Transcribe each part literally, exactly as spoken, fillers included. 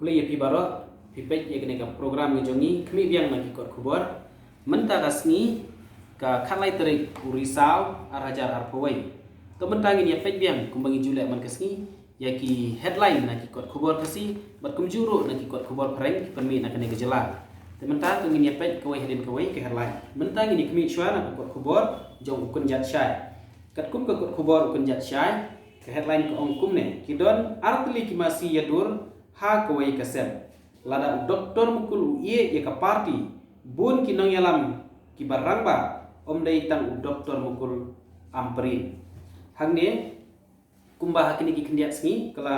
Khublei ïa phi baroh, phi peit ïa kane ka program ka jong ngi, Khmih Biang na ki kot khubor. Mynta ka sngi, ka khatlai tarik u Risaw, ar hajar arphew wei. To mynta ngin ïa peit biang kumba ngi ju leh man ka sngi ïa ki headline na ki kot khubor Khasi bad kumjuh ruh na ki kot khubor phareng ki pynmih na kane ka jylla. Te mynta to ngin ïa peit kawei hadien kawei ka headline. Mynta ngin ïa khmih shuwa na ka kot khubor jong u Kynjat Shai. Katkum ka kot khubor u Kynjat Shai, ka headline ka ong kumne: Ki don artylli ki masi ïadur ha kawei ka sem. Lada u Doktor Mukul u ïeh ïa ka party, bun ki nongïalam kiba rangbah, ym dei tang u Doktor Mukul Ampareen. Hangne, kumba ha kine ki khyndiat sngi ka la,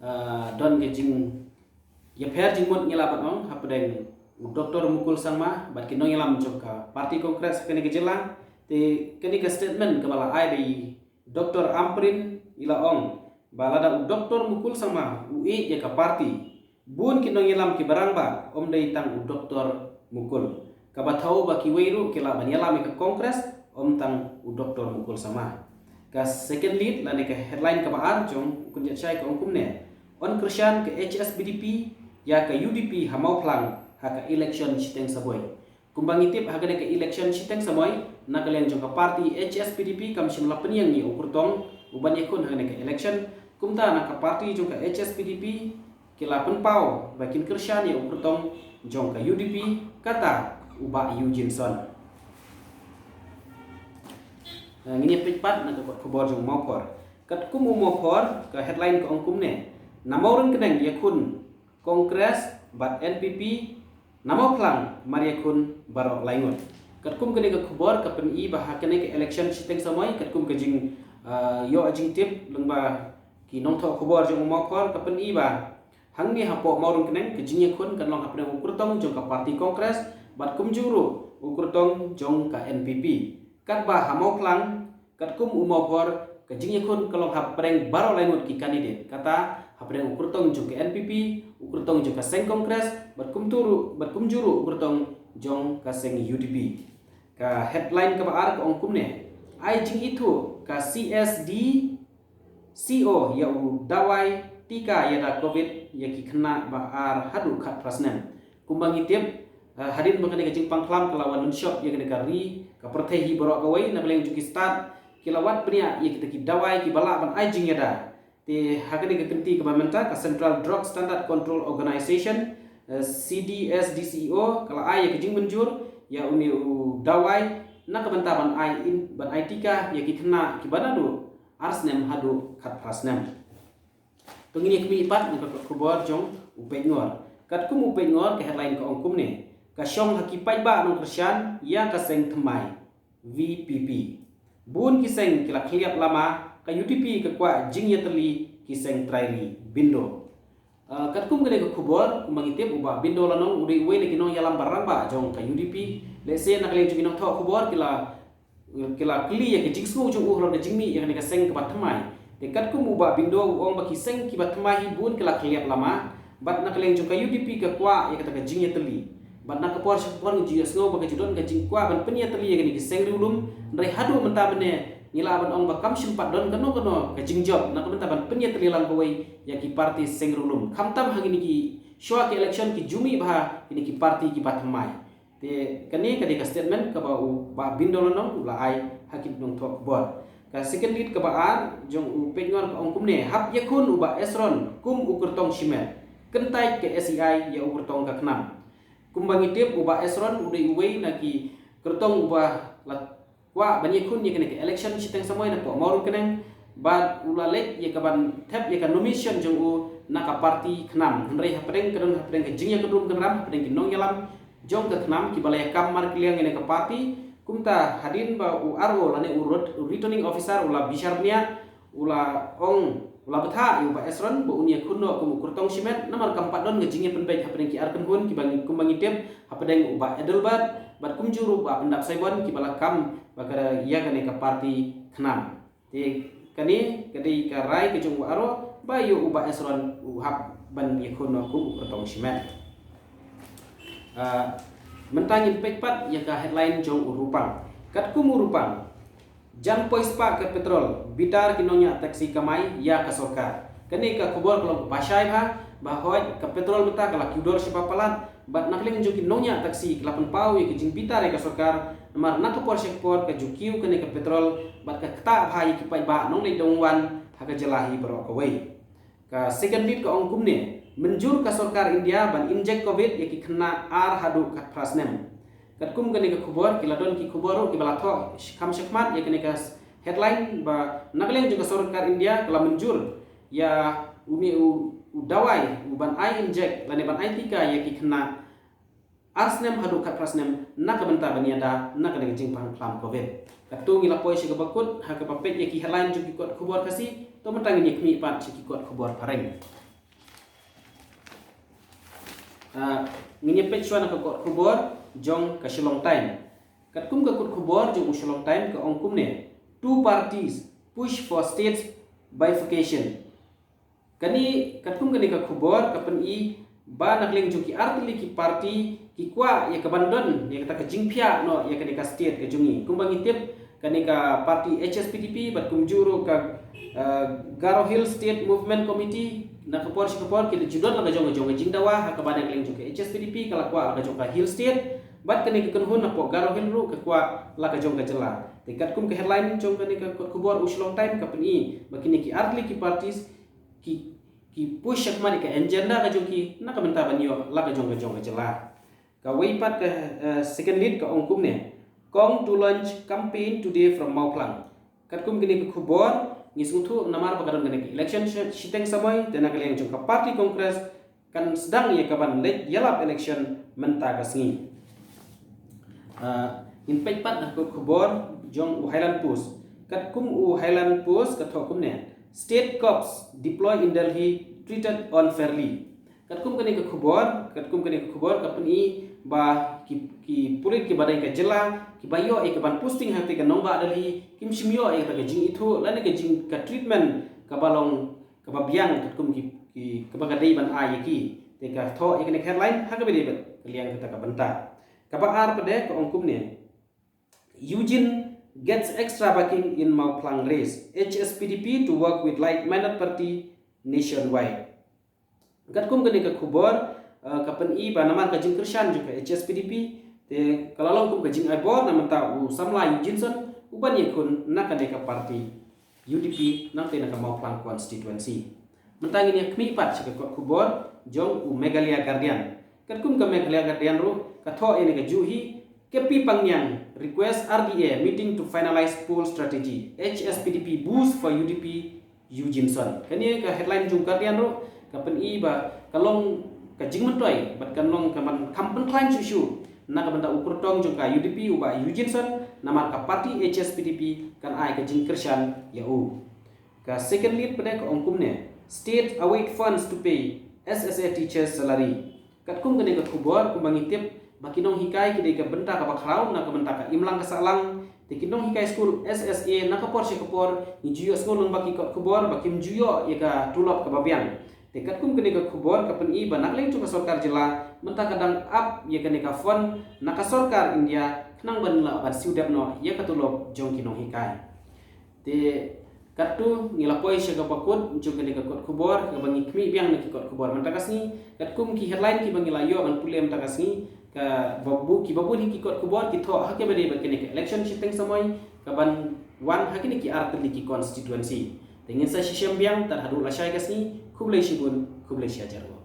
ah, don ka jingïapher jingmut, ngi lah ban ong, hapdeng u Doktor Mukul Sangma bad ki nongïalam jong ka party Congress ha kane ka jylla. Te kane ka statement kaba la ai da i Doktor Ampareen, i la ong ba lada u Doktor Mukul Sangma u ïeh ïa ka party, bun ki nongïalam kiba rangbah, ym dei tang u Doktor Mukul. Kaba thew ba kiwei ruh ki lah ban ïalam ïa ka Congress, ym tang u Doktor Mukul Sangma. Ka second lead lane ka headline kaba ar jong u Kynjat Shai ka ong kumne: Yn kyrshan ka H S P D P ïa ka U D P ha Mawphlang ha ka election shiteng samoi. Kumba ngi tip, ha kane ka election shiteng samoi, na ka liang jong ka party H S P D P kam shym la pynïeng ïa u kyrtong uban ïakhun ha kane ka election. Kumta na ka party jong ka H S P D P ki la pynpaw ba kin kyrshan ïa u kyrtong jong ka U D P, kata u Bah Eugene Son. Eh, ngin ïa peit pat na ka kot khubor jong u Mawphor. Katkum u Mawphor, ka headline ka ong kumne: Na Mawryngkneng ïakhun Congress bad N P P, na Mawphlang mar ïakhun baroh lai ngut. Katkum kane ka khubor ka pyni ba ha kane ka election shiteng samoi, katkum ka jing, ah, ïoh jingtip lyngba ki nongthoh khubor jong u Mawphor, ka pyni ba hangne hapoh Mawryngkneng ka jingïakhun kan long hapdeng u kyrtong jong ka party Congress bad kumjuh ruh u kyrtong jong ka N P P. Katba ha Mawphlang, katkum u Mawphor, ka jingïakhun ka long hapdeng baroh lai ngut ki candidate, kata hapdeng u kyrtong jong ka N P P, u kyrtong jong ka seng Congress bad kumjuh ruh, bad kumjuh ruh u kyrtong jong ka seng U D P. Ka headline kaba ar ka ong kumne: Ai jingithuh ka C S D C O ïa u dawai tika ïada covid ïa ki khynnah ba ar haduh khatphra snem. Kumba ngi tip, eh, hadien ba kane ka jingpang khlam ka la wan lynshop ïa kane ka ri, ka pyrthei hi baroh kawei, na ka liang jong ki stad ki la wad bniah ïa kita ki dawai kiba lah ban ai jingïada. Te ha kane ka kynti kaba mynta, ka Central Drug Standard Control Organisation, eh, C D S D C O, ka la ai ïa ka jingmynjur ïa une u dawai na ka bynta ban ai in, ban ai tika ïa ki khynnah kiba naduh ar snem haduh khatphra snem. To ngin ïa khmih pat na ka kot khubor jong u Peitngor. Katkum u Peitngor, ka headline ka ong kumne: Ka shong ha ki paidbah nongkyrshan ïa ka seng thymmai, V P P. Bun ki seng ki la khylliap lama, ka U D P ka kwah jingïatylli ki seng trai ri, Bindo. Ah, katkum kane ka khubor, kumba ngi tip, u Bah Bindo Lanong u dei uwei na ki nongïalam ba rangbah jong ka U D P. Lehse na ka liang jong ki nongthoh khubor ki la, ki la kylli ïa ka jingsngew jong u halor ka jingmih ïa kane ka seng kaba thymmai. Te katkum u Bah Bindo u ong ba ki seng kiba thymmai hi bun ki la khylliap lama, bad na ka liang jong ka U D P ka kwah ïa kata ka jingïatylli. Bad na ka por sha ka por ngi ju ïohsngew ba ka ju don ka jingkwah ban pynïatylli ïa kane ki seng riewlum, hynrei haduh mynta mynne ngi lah ban ong ba kam shym pat don kano kano ka jingjop na ka bynta ban pynïatylli lang kawei ïa ki party seng riewlum. Khamtam ha kine ki shuwa ki election ki ju mih bha kine ki party kiba thymmai. Te kane ka dei ka statement kaba u Bah Bindo Lanong u la ai ha ki nongthoh khubor. Ka second lead kaba ar jong u Peitngor ka ong kumne: Hap ïakhun u Bah Esron kum u kyrtong shimet, kyntait ka S E I ïa u kyrtong ka KHNAM. Kumba ngi tip, u Bah Esron u dei uwei na ki kyrtong uba la kwah ban ïakhun ïa kane ka election shiteng samoi napoh Mawryngkneng, bad u la leit ïa ka ban thep ïa ka nomination jong u na ka party KHNAM. Hynrei hapdeng ka don, hapdeng ka jingïakynrum kynram hapdeng ki nongïalam jong ka KHNAM kiba la ïakam markylliang ïa kane ka party, kumta hadien ba u R O lane u rot-, u returning officer u la bishar bniah, u la ong, u la bthah ïa u Bah Esron ba un ïakhun noh kum u kyrtong shimet, namar kam pat don ka jingïapynbeit hapdeng ki ar kynhun kiba ngi, kumba ngi tip, hapdeng u Bah Adelbert bad kumjuh ruh u Bah Pyndap Saibon kiba la kam ba ka ïa kane ka party KHNAM. Te kane ka dei ka rai ka jong u R O ba ïa u Bah Esron u hap ban ïakhun noh kum u kyrtong shimet. Ah, mynta ngin peit pat ïa ka headline jong u Rupan. Katkum u Rupan: Jan poi spah ka petrol, bitar ki nongñiah taxi kamai ïa ka sorkar. Kane ka khubor ka long kaba shai bha, Ba hoi ka petrol mynta ka la kiew dor shibun palat, bad na ka liang jong ki nongñiah taxi ki la pynpaw ïa ka jingbitar ïa ka sorkar, namar na ka por sha ka por ka ju kiew kane ka petrol bad ka ktah bha ïa ki paidbah nongleit nongwan ha ka jylla hi baroh kawei. Ka second lead ka ong kumne, mynjur ka sorkar India ban inject covid ïa ki khynnah ar haduh khatphra snem. Katkum kane ka khubor, ki la don ki khubor ruh kiba la thoh kham shakhmat ïa kane ka headline ba na ka liang jong ka sorkar India ka la mynjur ïa une u, u dawai u ban ai inject lane ban ai tika ïa ki khynnah ar snem haduh khatphra snem na ka bynta ban ïada na kane ka jingpang khlam covid. Katto ngi la poi sha kaba kut ha kaba peit ïa ki headline jong ki kot khubor Khasi, to mynta ngin ïa khmih pat sha ki kot khubor phareng. Ah, ngin ïa peit shuwa na ka kot khubor jong ka Shillong Times. Katkum ka kot khubor jong u Shillong Times ka ong kumne, two parties push for states bifurcation. Kane, katkum kane ka khubor ka pyni ba na ka liang jong ki artylli ki party ki kwah ïa ka ban don ïa kata ka jingphiah noh ïa kane ka state ka jong ngi. Kumba ngi tip, kane ka party H S P D P bad kumjuh ruh ka, eh, Garo Hill State Movement Committee, na ka por sha ka por ki la ju don la ka jong ka jong ka jingdawa ha kaba na ka liang jong ka H S P D P ka la kwah la ka jong ka Hill State, bad kane ka kynhun napoh Garo Hill ruh ka kwah la ka jong ka jylla. Te katkum ka headline jong kane ka kot khubor u Shillong Times ka pyni ba kine ki artylli ki parties ki, ki push shakhmat ïa ka agenda ka jong ki na ka bynta ban ïoh la ka jong ka jong ka jylla. Kawei pat ka, eh, second lead ka ong kumne, Kong to launch campaign today from Mawphlang. Katkum kane ka khubor ngi sngewthuh namar ba ka don kane ka election shi-, shiteng samoi, te na ka liang jong ka party Congress kan sdang ïa ka ban leit ïalap election mynta ka sngi. Ah, ngin peit pat ha ka khubor jong u Highland Post. Katkum u Highland Post ka thoh kumne, state cops deploy in Delhi treated unfairly. Katkum kane ka khubor, katkum kane ka khubor ka pyni ba ki, ki pulit kiba dei ka jylla kiba ïoh ïa ka ban posting ha kata ka nongbah Delhi kim shym ïoh ïa kata ka jingithuh lane ka jing ka treatment kaba long kaba biang katkum ki, ki kaba ka dei ban ai ïa ki. Te ka thoh ïa kane ka headline ha kaba dei bad ka liang kata ka bynta. Kaba ar pat de ka ong kumne, Eugene gets extra backing in Mawphlang race, H S P D P to work with like-minded party nationwide. Katkum kane ka khubor, eh, ka pyni ba namar ka jingkyrshan jong ka H S P D P, te ka la long kum ka jingai bor na mynta u samla Eugene Son u ban ïakhun na kane ka party U D P nangta na ka Mawphlang constituency. Mynta ngin ïa khmih pat sha ka kot khubor jong u Meghalaya Guardian. Katkum ka Meghalaya Guardian ruh ka thoh ïa kane ka juh hi, K P Pangniang request R D A meeting to finalize poll strategy, H S P D P boost for U D P Eugene Son. Kane ka headline jong Guardian ruh ka pyni ba ka long ka jingmyntoi bad ka long ka ban kham pynkhlaiñ shuh shuh na ka bynta u kyrtong jong ka U D P u Bah Eugene Son, namar ka party H S P D P kan ai ka jingkyrshan ïa u. Ka second lead pat de ka ong kumne, state await funds to pay S S A teachers salary. Katkum kane ka khubor, kumba ngi tip ba ki nonghikai ki dei ka bynta kaba khraw na ka bynta ka imlang ka sahlang. Te ki nonghikai skul S S A na ka por sha ka por ngi ju ïohsngew lang ba ki kot khubor ba kim ju ïoh ïa ka tulop kaba biang. Te katkum kane ka khubor ka pyni ba na ka liang jong ka sorkar jylla mynta ka dang ap ïa kane ka fund na ka sorkar India khnang ban lah ban siew dep noh ïa ka tulop jong ki nonghikai. Te katto ngi la poi sha kaba kut jong kane ka kot khubor kaba ngi khmih biang na ki kot khubor mynta ka sngi. Katkum ki headline kiba ngi la ïoh ban pule mynta ka sngi, kaba bun, kiba bun hi ki kot khubor ki thoh ha kaba dei bad kane ka election shiteng samoi kaban wan ha kine ki artylli ki constituency. Te ngin sa shisha biang tad haduh lashai ka sngi. Khublei shibun, khublei shihajar nguh.